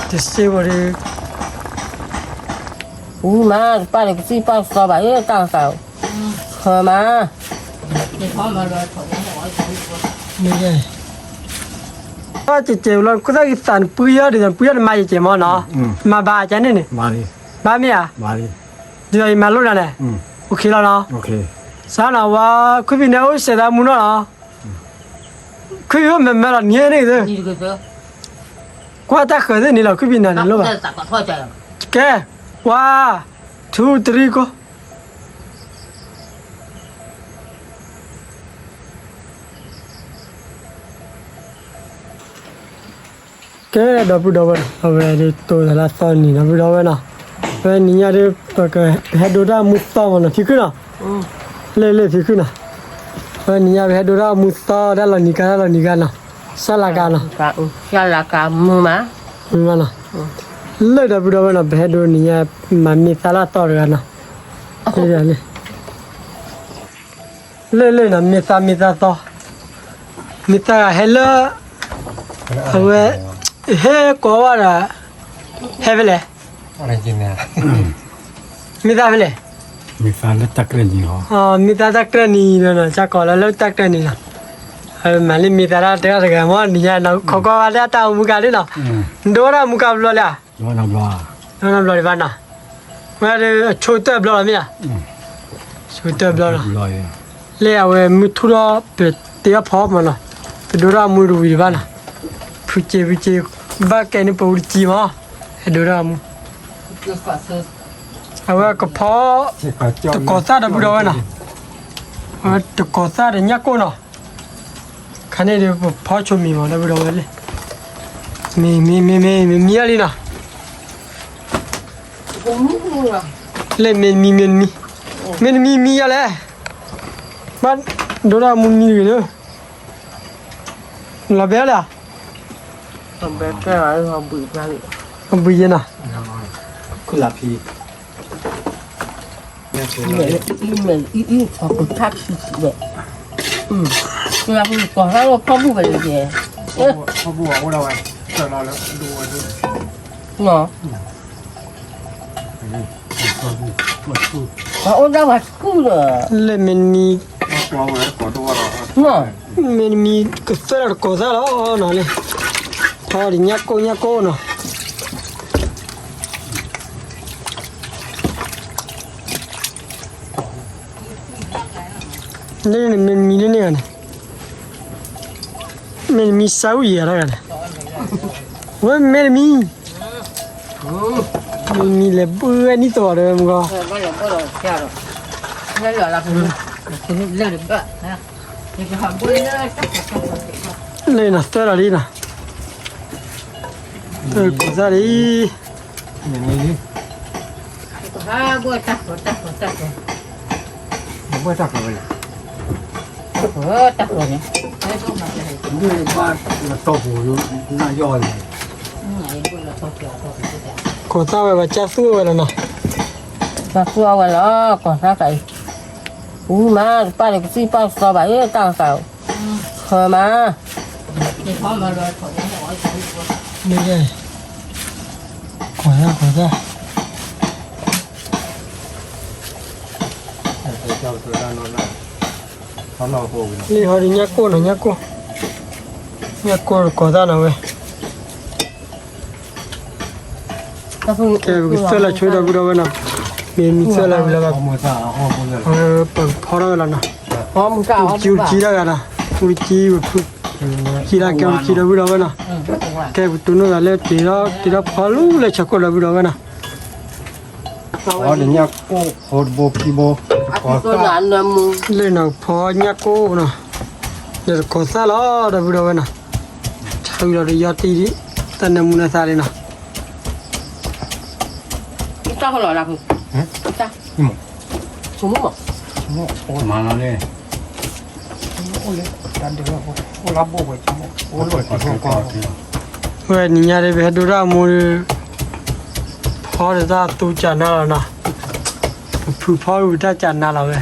တစ့ဝဲဒီး, အူမး တပၢ်ဒီးကသံၣ်ပၢ်ကသီဘၣ် အ့ၣ်တၢ်ကသး, မး, ကဲ, ကဲလီၤ ခိၣ်သၣ်ဂံၢ်သးနပှံယီၤဒ်သိး နပှံယီၤတမၤယဲၢ်ကဲၢ်မးနီၤ, မၤဘၣ်ကန့ၣ်န့ၣ်, ဘၣ်မ့ၢ်ဧါ, ဒ်သိးယမၤလိတၢ်န့ၣ်, အိၣ်ခ့လီၤနီၤ, စးနီၤ ဝဲ ခွံဖံန့ၣ်အိၣ်စဲးသးမူနီၤနီၤ ခွံဖံအိၣ်မဲာ်မဲာ်လီၤနံၤန့ၣ်, ကွၢ်တၢ်ဃၢၤသ့ၣ်န့ၣ်လီၤ ခွံဖံနၤန့ၣ်လိၣ်ဘၣ်, ကဲ, one, two, three, go. ကဲ ဒီပုၢ်ဒီဝဲၢ် အဝဲဒၣ်တိၢ်သးလၢသီနံၤ ဒီပုၢ်ဒီဝဲၢ်နီၤ, ဝဲနံၤညါဒီး ပကဟဲဒိတၢ်မူသီမးနီၤ ဖံခုနီၤ, လၢလၢဖံခုနီၤ, ဝဲနံၤညါပဟဲဒိတၢ်မူသီ တၢ်လီၤနံၤကါတၢ်လီၤနံၤကါနီၤ, စၢ်လၤကါနီၤ, စၢ်လၤကါမုာ်မး, မုာ်မးနီၤ, လၢဒီပုၢ်ဒီဝဲၢ်နီၤ ပဟဲဒိနံၤညါ မၤမ့ၢ်သါလၢသီတဂၤနီၤ, လၢ လၢလၢနီၤ မ့ၢ်သါမ့ၢ်သါသီ, မ့ၢ်သါဂၤဟဲလၢ, အဝဲ, ဟဲကိးဝဲဒီး, ဟဲဖဲလဲၣ်, မ့ၢ်သါဖဲလဲၣ်, မ့ၢ်သါတၢ်ကြၢးနံၤလီၤ, မ့ၢ်သါလၢတၢ်ကြၢးနံၤလီၤ, မ့ၢ်သါတၢ်ကြၢးနံၤလီၤ, မ့ၢ်သါတၢ်တဂၤတဂၤမ့ၢ်နံၤညါနီၤ ခိးကွၢ်ဝဲဒၣ်တၢ်အိၣ်မူကါလံနီၤ, ဒိဝဲဒၣ်မူကါဘျီလံဧါ ဒိတဘျီဒံးဘၣ်နီၤ, ဝဲဒၣ်အဆိတၢၢ်ဘျီလီၤမ့ၢ်ဧါ, ဆိတၢၢ်ဘျီလီၤ, လၢအဝဲမုၢ်ထူၣ်ထီၣ် ပတ့အီၣ်ဖီမးနီၤ, ပဒိတၢ်မူတဝံၤဒံးဘၣ်နီၤ, ဖုစ့ဖုစ့, ဘၣ်ကဲန့ၣ်ပဝံတကံမး, ဟဲဒိတၢ်မူ, အဝဲကဖီ, တကိးသၣ်ဒီပုၢ်ဒီဝဲၢ်နီၤ, အဝဲတကိးသၣ်ဒီးညၣ်ကိၢ်နီၤ ခါန့ၣ်ဒီးပဖီဆိမံၤမး ဒီပုၢ်ဒီဝဲၢ်လံ, မံၤမံၤမံၤမံၤမံၤမံၤအါလံနီၤ, လၢမ့ၢ်မံၤမ့ၢ်မံၤ, မ့ၢ်မံၤမံၤယါလဲၣ်, ဘၣ်ဒိတၢ်မူမံၤတဂ့ၤဒီး, လီၤဘဲလၢ, ဘုးယဲနီၤ, လၢမဲာ်အံၤအံၤအီၤကထါခံဆံးဝဲ, လၢကီၢ်သၣ်လၢဖီၣ်မုၢ်ဝဲန့ၣ်ကဲ, အိၣ်ဒၣ်ဝဲဆူၣ်လၢ, လၢမ့ၢ်နမံၤ, မ့ၢ်နမံၤကသၢလီၤတကိးသၣ်လီၤနီၤလံ, ဖီဒီးညၣ်ကိၢ်ညၣ်ကိၢ်နီၤ လၢန့ၣ်မ့ၢ်နမံၤလၢန့ၣ်ဂၤန့ၣ်, မ့ၢ်နမံၤစၢ်အူယံၤအတၢ်ဂၤန့ၣ်, ဝဲမ့ၢ်နမံၤ, မ့ၢ်နမံၤလဲၤဘၣ်ဝဲနံၣ်သီဒီးမုၢ်ဂီၤ, လၢနသၢလီၤလံနီၤ, ကိးသၣ်လံ, ကိးသၣ်ဝဲပှၤကၢ်သူၣ်ဝဲလီၤနီၤ, ကၢ်သူၣ်ဝဲလီၤ ကိးသၣ်ကအံၤ, အူမး တပၢ်ဒီးကသံၣ်ပၢ်ကသီဘၣ် အ့ၣ်တၢ်ကသး, မး, ကိးသၣ်ကိးသၣ် လံဟီဒုးညၣ်ကိၢ်နီၤ ညၣ်ကိၢ်, ညၣ်ကိၢ်ကိးသၣ်နီၤဝဲ, ကဲပကသၢလီၤဆိဒီပုၢ်ဒီဝဲၢ်နီၤ, မ့ၢ်မံသၢလီၤဝံၤလီၤဘၣ်, ပကဖီထီၣ်ဝဲလီၤနီၤ, အူတကံအူတကံတၢ်ဂၤနီၤ, အူတကံဝဲဖု, ကံတၢ်ကဲအူတကံဒီပုၢ်ဒီဝဲၢ်နီၤ, ကဲပကတိၢ်နီၣ်သးလၢတ့ထီၣ်တ့ထီၣ်ဖီလူၤလၢဆၢကိၣ် ဒီပုၢ်ဒီဝဲၢ်နီၤ အီၤဒီးညၣ်ကိၢ်ဖိတဘိခံဘိ, လၢနီၤဖီညၣ်ကိၢ်နီၤ, ဒီးတကိးသၣ်လီၤ ဒီပုၢ်ဒီဝဲၢ်နီၤ, ဆါဝံၤလီၤဒီးယီၤတံၢ်ဒံး, တၢ်နၢမူနၢသးဒံးနီၤ, တၢ်ဟီလီၤလၢ, တၢ်, မၤလီၤလၢ ဝဲနံၤညါဒီး ပဟဲဒိတၢ်အမူဒီး ဖီဒီးတၢ်သူကၢ်နါလီၤနီၤ, ဖုဖီဝံၤတၢ်ကၢ်နါလီၤဝဲ,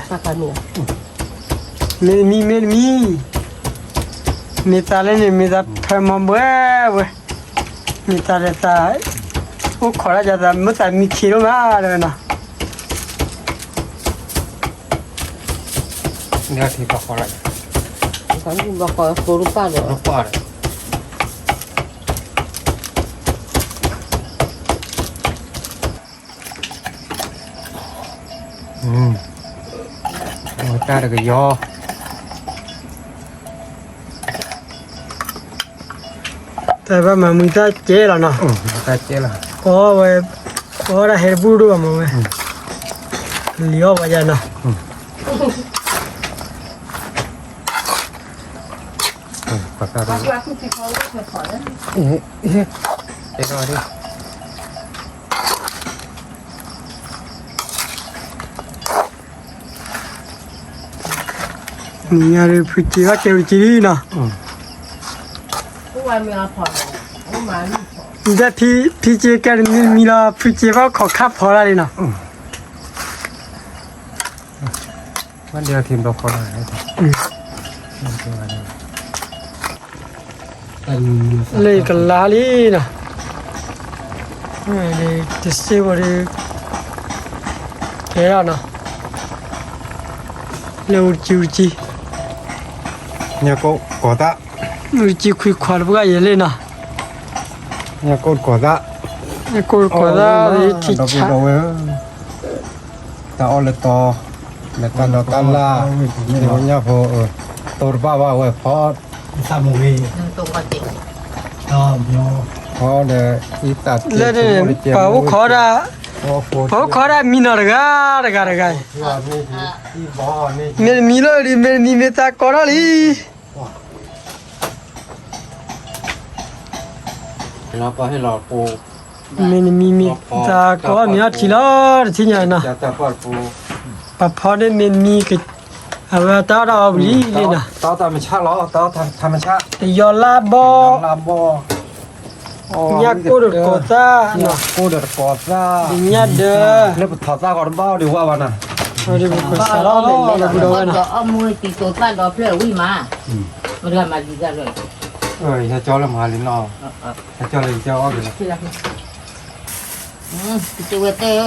မ့တမံၤ မ့တမံၤ, မ့ၢ်သးလၢန့ၣ် မ့ၢ်သးဖၢမီၤဘှဲဘှဲ, မ့ၢ်သးဒီးသး အိၣ်ခိးဒၣ်ယသး မ့ၢ်သးမံခ့ဒိၣ်မးလၢနီၤ. နထံဘီဃီလၢ ဘီဃီကိရပၢ်ဒီး တၢ်တကယီ တၢ်ဘၣ်မၤမုာ်တၢ်ကဲလီၤနီၤ, တၢ်ကဲလီၤ, ကီဝဲ, ကီဒၣ်ဟဲတဘူၣ်ဒိၣ်ဘၣ်မးဝဲ, လံၤအီၣ်ဝဲယၤနီၤ. နံၤညါဒီးဖုစ့ဘၣ်ကဲဝံၤကံလံနီၤ, ဒ်ဖံစ့ကဲတမံၤမံၤလီၤ ဖုစ့ဘၣ်ခိးခါဖီလာ်လံနီၤ. ဘၣ်ဒဲထံဘီဃီလၢ လၢကလါလံနီၤ, တစ့ဝဲဒီး ကဲလီၤနီၤ, လၢအူတကံအူတကံ, ညၣ်ကိၢ်ကိးသၣ်, အူတကံခွံခွါတပှၢ်ယဲၢ်လံနီၤ, ညၣ်ကိၢ်ကိးသၣ်, ညၣ်ကိၢ်ကိးသၣ်လၢထံဆး တၢ်အီၣ်လၢတီ, လၢတၢ်ဒီးတၢ်လၢ်, မ့ၢ်ညၣ်ဖိ, တိၢ်တဘၣ်ဘၣ်ဝဲဖီ, ဖီဒီး, လၢန့ၣ် ပှၤအိၣ်ခိးဒၣ်, ပှၤအိၣ်ခိးဒၣ်မံနီၤတဂၤတဂၤတဂၤ, မ့တမံၤလၢဒီး မ့တမံၤမ့ၢ်သးကိးထီၣ်လံ. မ့တမံၤမ့ၢ်သးကိးမံၤအီထံလီၤ တထံၣ်ညါနီၤ, ပှၤဖီန့ၣ်မ့တမံၤ, အဝဲတၢ်အီၣ်တၢ်အီဝံၤလံနီၤ, တယီၤလါဘီ, ညၣ်ကိၢ်ဒီးတကိးသၣ်, ညၣ်ဒၢ, လၢပထီၣ်သၣ်ဂီၤတဘၣ်အီၣ်ဒံးဝဲဘၣ်နီၤ, ပကစးထီၣ်လီၤလီၤဒီးပဒီဝဲနီၤ, ဟဲကၠီလၢမၤလံနီၤ, ဟဲကၠီလၢယကၠီအီၣ်က့ၤလီၤ, ဝဲသ့ၣ်ဧၢ,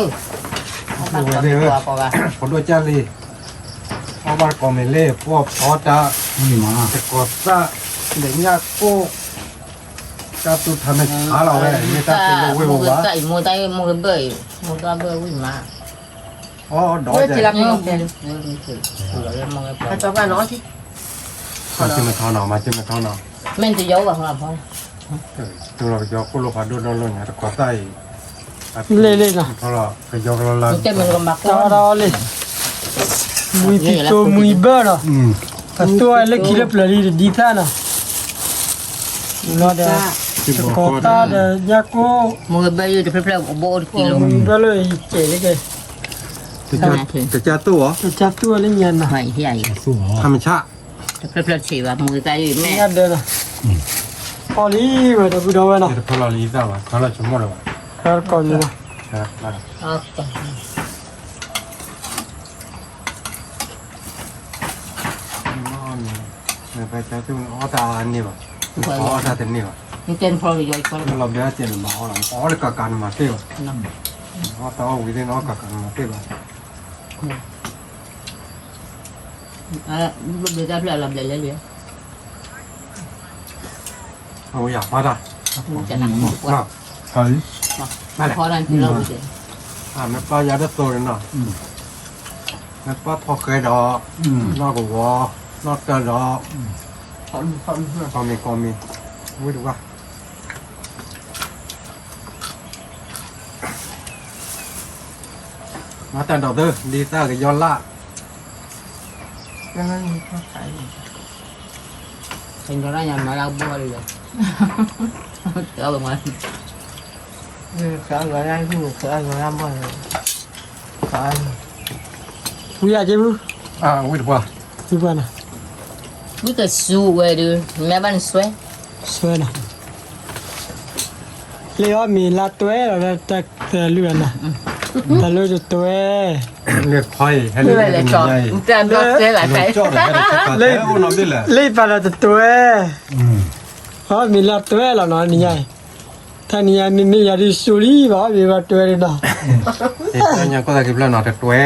ပဒိၣ်ကၢ်လံ, အီၣ်ဘၣ်တကိးမ့ၢ်လၢ ပှီၢ်ဖီတၢ်, တကိးသၣ်, ဒီးညၣ်ကိၢ်, တၢ်သူၣ်ထါမ့ၢ်ဆါလီၤဝဲ မ့ၢ်တၢ်သူၣ်လၢဝ့ၢ်ဝဲဘၣ်, အီၣ်ဒီး မၤစၢၤမ့ၢ်ထီနီၤ, မၤစၢၤမ့ၢ်ထီနီၤ, မ့ၢ်တယီၤဘၣ်, တူၢ်လီၤကယီၤကိၢ်လိာ်ဖးဒိၣ်ဒီလိာ်ညါ တကိးသၣ်အံၤ, လ့လ့လီၤ, တအီၣ်တအီလံ, မှံဖံတိၤမှံဘၢၣ်နီၤ, အသူၣ်အီၣ်လၢခံလၢပျၢၤလံတဒ်သၣ်နီၤ, လီၤဒီး, တကိးသၣ်ဒီးညၣ်ကိၢ်, မှံဘၢၣ်လၢယကဲလၢ, တကၠၢ်သူၣ်အီၤ, တကၠၢ်သူၣ်အီၤလၢညါနီၤ, ထါမဆၣ်, တဖျၢၣ်ဖျၢၣ်ဆံးဘၣ် မူကသၣ်ယုၢ်မဲာ်, အီၣ်လံဝဲဒီပုၢ်ဒီဝဲနီၤ, တဖျၢၣ်လီၤလံသၣ်ဘၣ် တဖျၢၣ်လီၤဆိကမိၣ်လၢၤဘၣ်, တကိးမံၤဘၣ် မ့ၢ်ပှၤကၢ်သူၣ်န့ၣ် အီၣ်တၢ်န့ၢ်ဘၣ်, အီၣ်တၢ်တန့ၢ်ဘၣ်, လီၤဘျၢစဲးန့ၣ်မၤအီၣ်လီၤ, အီၣ်လၢကၤကၤန့ၣ်မၤအီၣ်လီၤ, အီၣ်တၢ်အီၣ်ဝံၤသ့ၣ်န့ၣ် အီၣ်ကၤကၤန့ၣ်မၤတ့ၢ်ဘၣ်, ဘျၢတၢ်ဖျၢၣ်လီၤဘျၢလဲၣ်လံ, အဝဲယၤဖးတၢ်, ဖီတၢ်န့ၣ်လီၤဝံၤ, မ့ၢ်ပၢ်ယၤတသိးန့ၣ်နီၤ, မ့ၢ်ပၢ်ဖီဃဲဒီး, နီၢ်ကဝီၤ, နီၢ်တၢၢ်ဒီး, ကိးမံၤကိးမံၤ, ဝံၤတဝါ, မၤတၢ်ဒီးသၢ ဒ်သၣ်ကယီလၢ်, ကညီတၢ်ညါမၤလၢဘီၣ်လံ, ဝံၤယၤက့ၤပူၤ, ဝံၤတပှၢ်, ဝံၤပှၢ်နီၤ, ဝံၤကစူၤဝဲဒီး မ့ၢ်ဘၣ်နစွဲ, စွဲနီၤ, လၢအီၣ်မ့ၤလါတွဲလီၤလၢတၢ်သၢလုၢ်အနီၤ, တၢ်လၢတတွဲ, လၢဖီအံၤ, လၢ, လၢပာ်လီၤတတွဲ, အီၣ်မ့ၤလၢတတွဲလီၤနီၤ နံၤညါအံၤ, တနံၤညါမ့မ့ၢ်ယၤဒ်စိလံဘၣ် အီၣ်မ့ၤဘၣ်တွဲလံနီၤ, တတွဲ,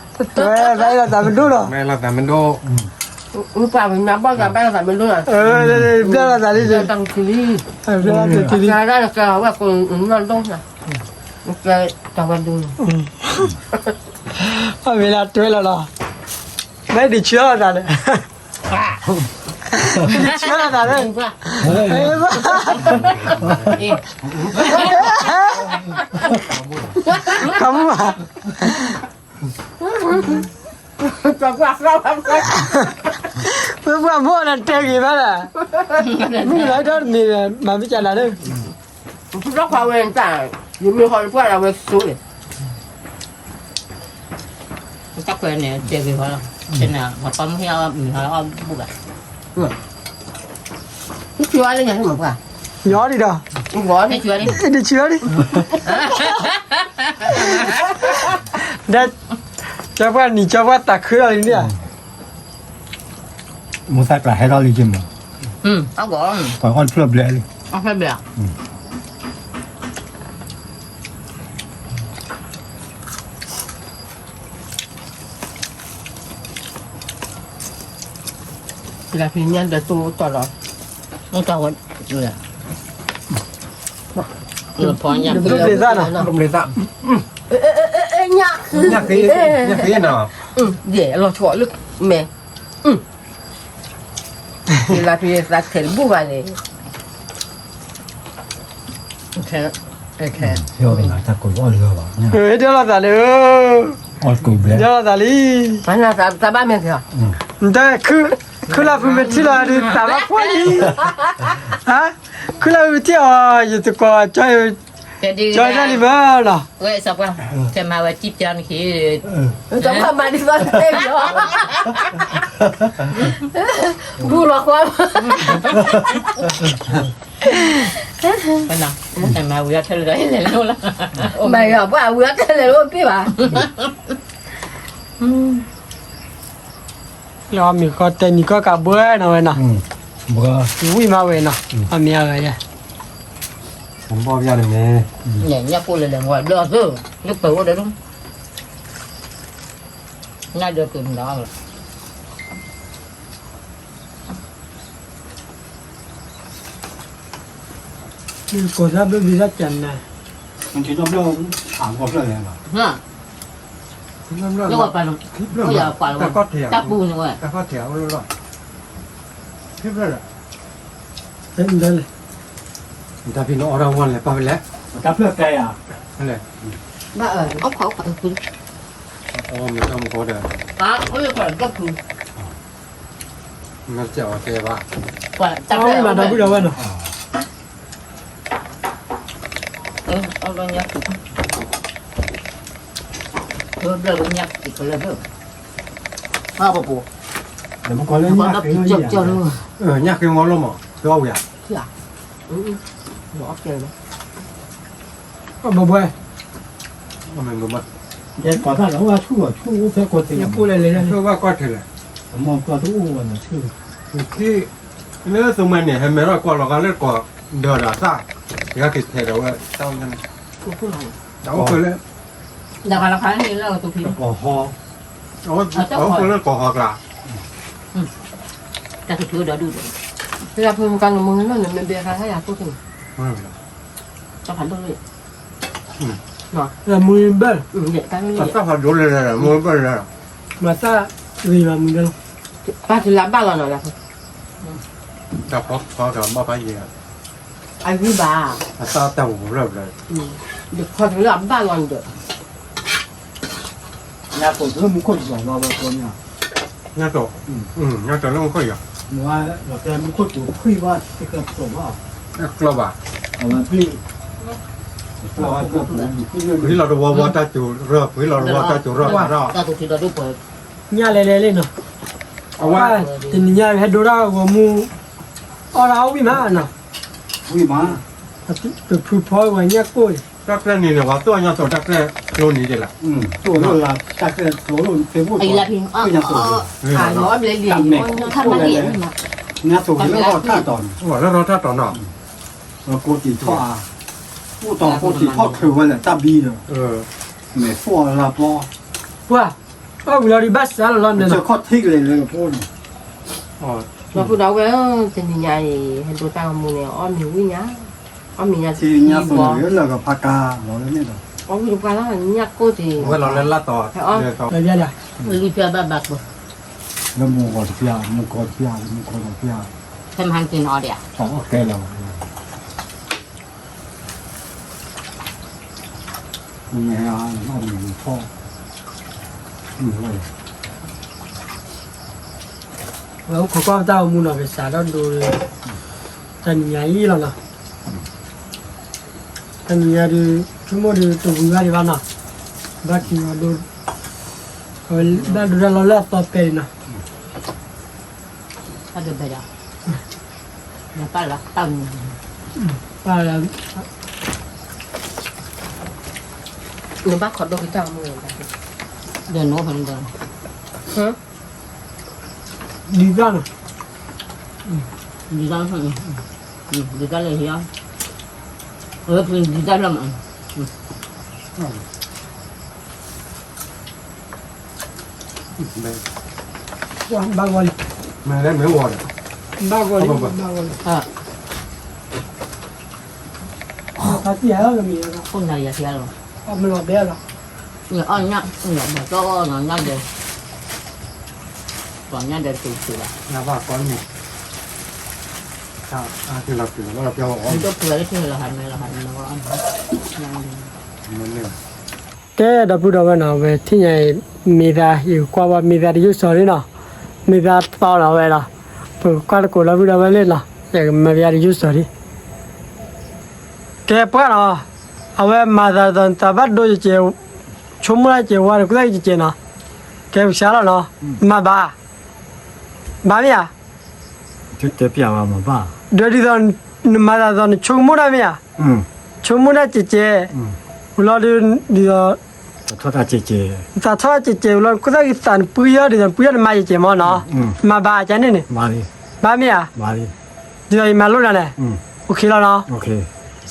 တတွဲ, ဘၣ်အဲၣ်လိာ်သးမဒိၣ်လီၤ, ဘၣ်အဲၣ်လိာ်သးမဒိၣ်, ပှၤမ့ၢ်ဘၣ်သးဘၣ်အဲၣ်လိာ်သးမဒိၣ်လီၤ, ဘၣ်အဲၣ်လိာ်သးလံ, ဘၣ်အဲၣ်လိာ်သးလံ, အီၣ်မ့ၤလၢတွဲလီၤလီၤ, မ့ၢ်ဒုးဆၢလိာ်သးလၢ, ဒုးဆၢလိာ်သးလၢ, ကမူဘၣ်, ပပှၤမိၢ်လၢတဲဂ့ၤဘၣ်လၢ, မုၢ်လၢဒီတမံၤ, မၤမ့ၢ်ကနၤလၢ ပှၤဝဲတၢ်, ယမ့ၢ်ဟီၣ်လၢပှၤလၢဝဲဆိ, တၢ်ခွဲးန့ၣ် တဲဂ့ၤဟီလီၤ, တဲနၤ ပှၤပှၤမုၢ်ဟ့ၣ်အီၣ်မ့ၤဟီလီၤအီၣ်ဘူၣ်ဘၣ်, ယီၤဒံးဒီး, ဒုးဆံးလီၤဒံး, ကၠီပှၢ်နံၤ ကၠီပှၢ်သးခုလီၤလံန့ၣ်ဧါ, မိၢ်သးကျါဟဲထီၣ်လံက့ၤမး, ပှၤအီၣ်တဖျၢၣ်ဘျဲၣ်လံ, လၢဖံညါဒီးတိၢ်တီၢ်လီၤ, ဘျုးသးနီၤ, ဘျုးသး, ညၣ်ဃ့, ညၣ်ဃ့နီၤ, ယဲလီၤလီၤဆီလၢမဲာ်, ယလၢဖံသးထဲးတဘူၣ်ဘၣ်န့ၣ်, ဟဲဒၣ်လိာ်သးလံ, ဒၣ်လိာ်သးလံ, သးဘၣ်မဲာ်က့ၤ, နတဲ, ခုလၢဖုမ့ၢ်ထံၣ်လီၤဒုးသးဘၣ်ဖှီၣ်လံ, ခုလၢဖုမ့ၢ်ထံၣ်အီၤ ယတကိးကၠီ, ကၠီဒၣ်လံမးနီၤ, ဝဲစီၤပှၢ်, ကမၤဝဲတံၢ်ပျီနခံ, စီၤပှၢ်မၤဒ်သိးတဲပျီ, ဘူၣ်လီၤဃီ, မၤဝံၤအီၣ်ထဲလဲၣ်ဒီးလဲၤလိၣ်လီၤ, မၤဝံၤအီၣ်ထဲလဲၣ်ဒီးလဲၤလိၣ်ပ့ၢ်ဘၣ်, လၢအီၣ်မ့ၤဃီတဲမံၤကီၢ်ကးဘှဲနီၤဝဲနီၤ, ဝံၣ်မးဝဲနီၤ, အီၣ်မ့ၤအဂၤယဲ, ဘီၣ်ပျၢ်န့ၣ်မ့ၢ်, ညၣ်ပိၢ်လဲၤလဲၤဝဲဘျီၣ်သၢ, လၢပှဲၤအိၣ်ဒီးဒၣ်, ညၣ်ဒီးက့ၤမၤလီၤ ကိးတၢ်ဘျၢၣ်ဘံၣ်တၢ်ကနၤ, လၢပှၤလီၤ, တၢ်ပူၤန့ၣ်ဝဲ, တၢ်ကီၢ်ထံး, တၢ်ဖံးန့ၣ်အီၣ်တၢ်ဝီလဲၤပာ်ဖဲလဲၣ်, တၢ်ဖျၢၣ်ကဲယၤ, ဘၣ်အီၣ်ခွါ, အီၣ်မ့ၤတၢ်မူကီးဒီး, မ့ၢ်တၢ်အီၣ်တဲဘၣ်, တၢ်ဖျၢၣ်မၤဒီပုၢ်ဒီဝဲၢ်နီၤ, ဘျၢၣ်ကညၣ်ကလၢာ်, ပပူၤ, ညၣ်ဃ့မီၤလိမး, သဝီဝံၤဧါ, ဘၣ်ဘှဲ, ဘၣ်ဘှဲ, ယဲကိးတၢ်လီၤအိၣ်ဆူၣ်ဆူၣ်အိၣ်ဖဲကီၢ်ထံး, ဘၣ်ကီၢ်ထံးလဲၣ်, အမီၢ်ကီၢ်တအိၣ်ဝဲန့ၣ်ဆူၣ်, လၢသုမၤန့ၣ် ဟဲမဲာ်ထီၣ်ကွၢ်လီၤဂာ်လၢကိးဒီးဒီးသၣ်, ယကက့ၤထဲးဒီးဝဲ, တၢ်အိၣ်ဖဲလဲၣ်, တၢ်အိၣ်ဖဲလၢကိးဟီ, တၢ်အိၣ်ဖဲလၢကိးဟီကျါ, တၢ်ကထုးဒီးဒူၣ်ဒီး, တၢ်ဖးဒိၣ်လၢ, မူဘၣ်, တၢ်ဖးဒိၣ်လၢ, မူဘၣ်လၢ, မၤသၣ်ဂ့ၤမးမူဒၢလီၤ, ပၢ်တုၤလၢအဘၣ်လီၤနီၤလၢ, တၢ်ဖီဖီကဘၣ်ဖးယံၤ, အဂံၢ်ဘၣ်, အသၣ်တၢ်ဝူၤလၢဘျီ, ယဖီတုၤလၢအဘၣ်လီၤဒီး, ညါတိၤလၢမူခိၣ်ယီၤဘၣ်ဝဲကိးမ့ၢ်, ညါတိၤ, ညါတိၤလၢမူခိၣ်ယီၤ, မူခိၣ်တိၤခွံဘၣ်, ကျီဘၣ်, ပှၤဟံးလီၤတဝီဝီတၢ်ကၠိၤရၢၢ်, ပှၤဟံးလီၤတဝီတၢ်ကၠိၤရၢၢ်ဒီး, ညၣ်လဲၤလဲၤလံနီၤ, အဝဲ, တနံၤညါဟဲဒိတၢ်ဂီၤမူ, အီၣ်တၢ်အီၣ်ဝံၣ်မးနီၤ, ဝံၣ်မး, တဖုဖီဝဲညၣ်ကိၢ်အံၤ, တၢ်ကျဲန့ၣ်န့ၣ် ပှၤသိၣ်ညါသိးတၢ်ကျဲ ကျိနံၤဒ်လၢ, ကျိလၢလၢ တၢ်ကျဲကျိလၢ Facebook အံၤလၢဖံ, အံၤလၢဖံ, အံၤလၢဖံ, ညါသိးလၢထီၣ်တၢ်တီၤန့ၣ်, လၢထီၣ်တၢ်တီၤနီၤ, ကိးတံာ်ထီၣ်အါ, အိၣ်တီၤကိးတံာ်ထီၣ်ချုးဝဲလၢတၢ်ဘံဒီး, မဲာ်ဖှီၣ်လၢပျီ, ပှၤ, အဝံၤလီၤဒံးဘၣ်စးလီၤလီၤန့ၣ်နီၤ, ခီၣ်ထံးကလဲၤလၢကဖိန့ၣ်, ဒီပုၢ်ဒီဝဲၢ်ဧၢ, တနံၤညါအံၤ ဟဲဒိတၢ်ဂီၤမူန့ၣ် အီၣ်မ့ၤဝံၣ်ညါ, အီၣ်မ့ၤညါသံဘီ, လၢကဖးကါလီၤလၢန့ၣ်ဒီး, အီၣ်ဝံၣ်တပှၢ်လီၤ, ညၣ်ကိၢ်တ့ၢ်, ဝဲလီၤလၢလၢ်တီၤ, ဟဲအီၣ်, လံပျၢ်ဘၣ်ဘၣ်ကိး, လၢမူဂီၤတပျၢ်, မူကီတပျၢ်, မူကီတပျၢ်, ဖဲမဟါက့ၤနီၤအီၤဒံးဧါ, အီၣ်ကဲလီၤ, မ့ၢ်အီၣ်မ့ၤဖှီၣ်, ဝဲအိၣ်ခိးကွၢ်ပတၢ်ဂီၤမူနီၤ ကစးထီၣ်ဒိ, တနံၤညါအံၤလီၤနီၤ, တနံၤညါဒုး ဆိကမိၣ်ဒုးတဝံၤဘၣ်ဒံးဘၣ်နီၤ, ဘၣ်က့ၤအီၤဒိ, ဘၣ်ဒိတၢ်လီၤလၢအသီပဲာ်န့ၣ်နီၤ, တၢ်ဒိးဘဲဒီး, နဘၣ်ခိးဒိက့ၤတၢ်ဂီၤမူ, ဒီးနအိၣ်ဖဲန့ၣ်ဒီး, ဒ်တၢ်နီၤ, ဒ်တၢ်, ဒ်တၢ်လၢဟံၣ်, ဒ်တၢ်လၢမး, ဘၣ်ဂီၤလံ, မ့ၢ်လၢမ့ၢ်ဝီၤဒီး, ဘၣ်ဂီၤလံ, ဘၣ်ဂီၤလံ, ဖါတံၢ်ဟဲလီၤမ့ၢ်, ခိၣ်နၢ်ယၤဖျါလီၤ, အမ့ၢ်လီၤဘဲလီၤ, အီၣ်ညၣ်, ဘၣ်တီၢ်အီၣ်နီၤညၣ်ဒီး, ပှၤညၣ်ဒီးတတုၤဘၣ်, နဘၣ်ကီန့ၣ်, တတုၤလီၤပျၢၤလီၤပျၢၤ, တတုၤလီၤဟးမ့ၢ်လီၤဟးမ့ၢ်လီၤ, ကဲ ဒီပုၢ်ဒီဝဲၢ်နီၤ အဝဲထံၣ်ညါအံၤ မ့ၢ်သး ယကကွၢ်ဘၣ်မ့ၢ်သးတယုၢ်စီၤလံနီၤ, မ့ၢ်သးသီလီၤဝဲဒီး ပကကွၢ်သကိးဒီပုၢ်ဒီဝဲၢ်လံနီၤ, ယကမၤမ့ၢ်သးတယုၢ်စီၤလံ, ကဲပှၢ်နီၤ, အဝဲမၤသးဒ်သိးနသးဘၣ်ဒိကဲးကဲး, ဆိကမိၣ်တၢ်ကဲးဝါဒီး ကူၣ်သၣ်ကဲးကဲးနီၤ, ကဲပစးလီၤနီၤ, မၤဘၣ်, ဘၣ်မ့ၢ်ဧါ တဲပျးဝဲမ့ၢ်ဘၣ်, ဒီးဒ်သိး နမၤသးဒ်သိးနဆိကမိၣ်တၢ်မ့ၢ်ဧါ, ဆိကမိၣ်တၢ်ကဲးကဲး, ဝံၤလီၤဒုး ဒ်သိး သးထီၣ်တၢ်ကဲးကဲး, သးထီၣ်တၢ်ကဲးကဲး ဝံၤလီၤ ကူၣ်သၣ်ကံၤသးနပှံၤအီၤဒ်သိးနပှံၤအီၤနမၤကဲးကဲးမ့ၢ်နီၤ, မၤဘၣ်ကန့ၣ်န့ၣ်, ဘၣ်မ့ၢ်ဧါ, ဒ်သိးယမၤလိန့ၣ်လဲၣ်, အိၣ်ခ့လီၤနီၤ,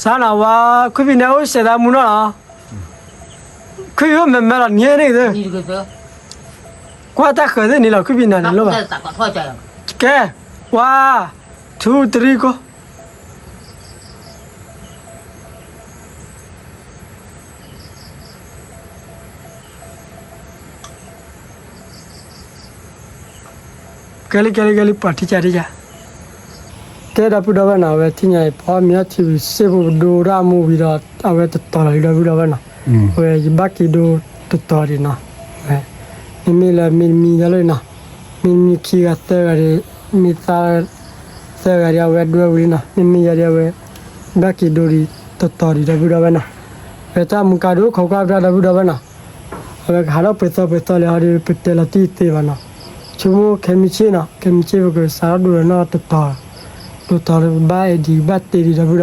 စးနီၤ ဝါ ခွံဘံၣ်န့ၣ်အိၣ်စဲးသးမူနီၤနီၤ ခွံဘံၣ်အိၣ်မ့ၢ်မ့ၢ်လီၤ နံၤန့ၣ်ကသ့, ကွၢ်တၢ်ဃၢၤသ့ၣ်န့ၣ်လီၤ ခွံဘံၣ်နၤန့ၣ်လိၣ်ဘၣ်, ကဲ, ဝါ, ထူတရံကိး ကဲလံ ကဲလံ ကဲလံ ပှၤထံၣ်ကၢ်ထံၣ်ကၢ်, ကဲဒီပုၢ်ဒီဝဲၢ်နီၤ အဝဲထံၣ်ညါအံၤ ဖီမ့ၤအီထံဝံၤစ့ၢ်ဖိကဒိဒၣ်မူဝံၤဒီး အဝဲတတီၤလီၤလံဒီပုၢ်ဒီဝဲၢ်နီၤ, အဝဲယဘၣ်က့ၤဒိတတီၤဒံးနီၤ, မ့မ့ၢ်လၢမ့တမံၤဒ်လီၤနီၤ, မ့တမံၤခံဂၤသၢဂၤဒံး, မ့ၢ်သၢဂၤဒံး အဝဲဒွဲၣ်ဝံၤလံနီၤ, မ့မ့ၢ်ယၤဒံးအဝဲ ဘၣ်က့ၤဒိဒံးတတီၤဒံးဒီပုၢ်ဒီဝဲၢ်နီၤ, ဝဲတၢ်မူကါဒိခိးကွၢ်ပတၢ်ဒီပုၢ်ဒီဝဲၢ်နီၤ အဝဲကဟးထီၣ်ပှဲၤသီပှဲၤသီလံဟီဒီး ပတဲလီၤတံၢ်သ့ဘၣ်နီၤ, ဆိကမိၣ်ခဲမုၢ်ဆ့ၣ်နီၤ ခဲမုၢ်ဆ့ၣ်ပကစးထီၣ်ဒိလီၤနီၢ်တတီၤ, ဒိတတီၤလၢပ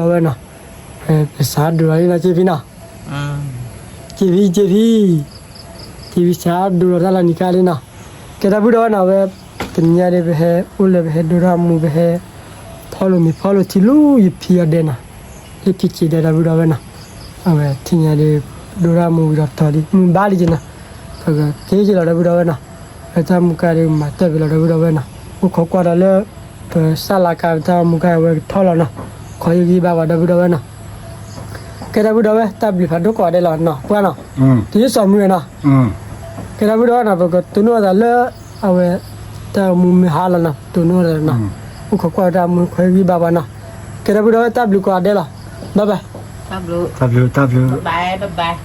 ဘၣ်အဲၣ်ဒံး ပဘၣ်တ့ဒံးဒီပုၢ်ဒီဝဲၢ်နီၤ, ပစးထီၣ်ဒိလီၤလံနီၤ က့ဖံနီၤ, က့ဖံ က့ဖံ, က့ဖံစးထီၣ်ဒိလီၤတၢ်လီၤနံၤကါလံနီၤ, ကဲဒီပုၢ်ဒီဝဲၢ်နီၤ အဝဲ တနံၤညါဒ်ပဟဲအိၣ်လၢပဟဲဒိတၢ်မူ ပဟဲ ဖီလိာ်မ့ၤဖီလိာ်ထံလၢယဖံအီၤဒဲးနီၤ, လၢခံက့ၤဒဲးဒီပုၢ်ဒီဝဲၢ်နီၤ, အဝဲထံၣ်ညါဒ် ဒိတၢ်မူဝံၤဒီးတီၤလံ မုၢ်ဘါလံက့နီၤ, ပကက့ၤက့ၤလီၤဒီပုၢ်ဒီဝဲၢ်နီၤ, ပတၢ်မူကါဒ်မၤတၢ်ဖဲလီၤဒီပုၢ်ဒီဝဲၢ်နီၤ, အိၣ်ခိးကွၢ်ဒီးလၢ ပစၢ်လၢကါပတၢ်မူကါအဝဲကထီၣ်လီၤနီၤ, ခိးယဂံၢ်ဘါဝဲဒီပုၢ်ဒီဝဲၢ်နီၤ ကဲဒီပုၢ်ဒီဝဲၢ် တၢ်ဘျုးဖးဒိၣ်ကိးဂၤဒဲးလီၤနီၤ ပှၢ်နီၤ, တယုၢ်စီၤမုၢ်ဝဲနီၤ, ကဲဒီပုၢ်ဒီဝဲၢ်နီၤ ပကတိၢ်နီၣ်သးလၢ အဝဲ တၢ်မူမုၢ်ဟါလီၤနီၤ တိၢ်နီၣ်သးနီၤ, အိၣ်ခိးကွၢ်တၢ်မူခိးဂံၢ်ဘါပှၤနီၤ, ကဲဒီပုၢ်ဒီဝဲၢ် တၢ်ဘျုးကိးဂၤဒဲးလီၤ, bye bye, တၢ်ဘျုး တၢ်ဘျုး bye bye.